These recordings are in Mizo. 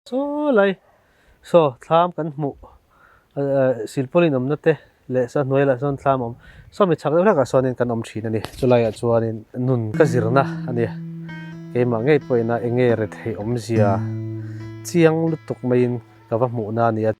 Saw lai saw thlam kan hmuh silpawlin awmna te leh saw hnuai lah sawn thlam a awm saw mi chhak deuh hlekah sawnin kan awm thin a ni chulaiah chuanin nun ka zirna a ni keimah ngei pawhin a eng nge retheih awmzia chiang lutuk maiin ka va hmuhna a ni a.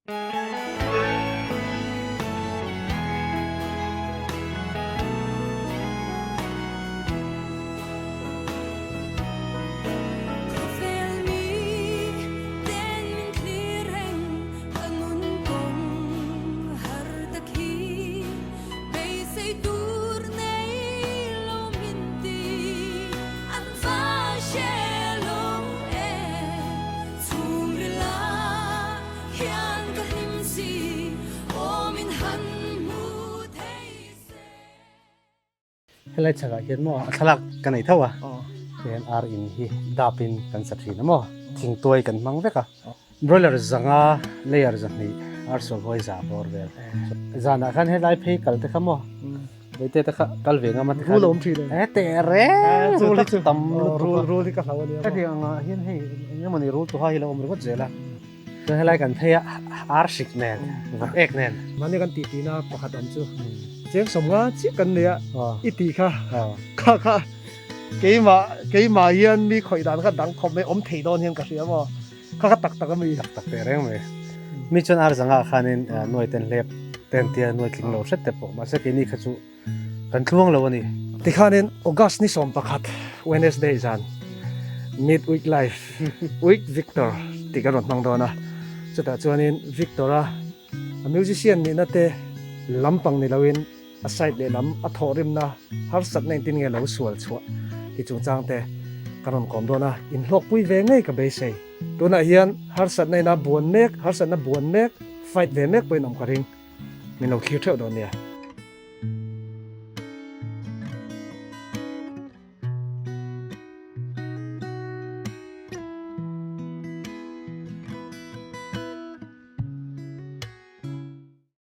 Helai chhakah hian maw a thlalak ka nei tho a, hian ar in hi dap in kan sa thin a maw, thingtuai kan hmang vek a, broiler zanga layer zahnih ar sual huai za bawr vel zanah khan helai phei kal te kha maw Veite te kha kal ve ngam a ti khan. Rul a awm thin e. Teh reng rul hi chu tam lutuk a. Rul hi ka hlau a nia. Hetiang angah hian hei eng emawni rul tuha hi lo awm ringawt zel a. Chuan helai kan phei a ar hrik nen vawk ek nen. Mahni kan tih tihna pakhat awm chu cheng sawmnga chiah kan nei a i tih kha kha kha keimah keimah hian mi khawih dan kha dang khawp mai awm thei dawn hian ka hria maw. Kha kha tak tak a mi. Tak tak teh reng mai. Mi chuan ar zangah khanin nuai ten hlep ten tia nuai tling lo hret te pawh mahse keini kha chu kan tluang lo a ni. Tikhanin August ni 11 Wednesday zan Mid Week Live Week Victor tih kan rawn hmang dawn a, chutah chuanin Victor-a a musician nihna te lampang ni loin a side lehlam a thawhrimna harsatna engtin nge lo sual chhuah ti chungchang te ka rawn kawm dawn a, inhlawkpui ve ngei ka beisei. Tunah hian harsatna ina buan mek, harsatna buan mek, fight ve mek pawhin awm ka ring. Min lo thlir theuh dawn nia.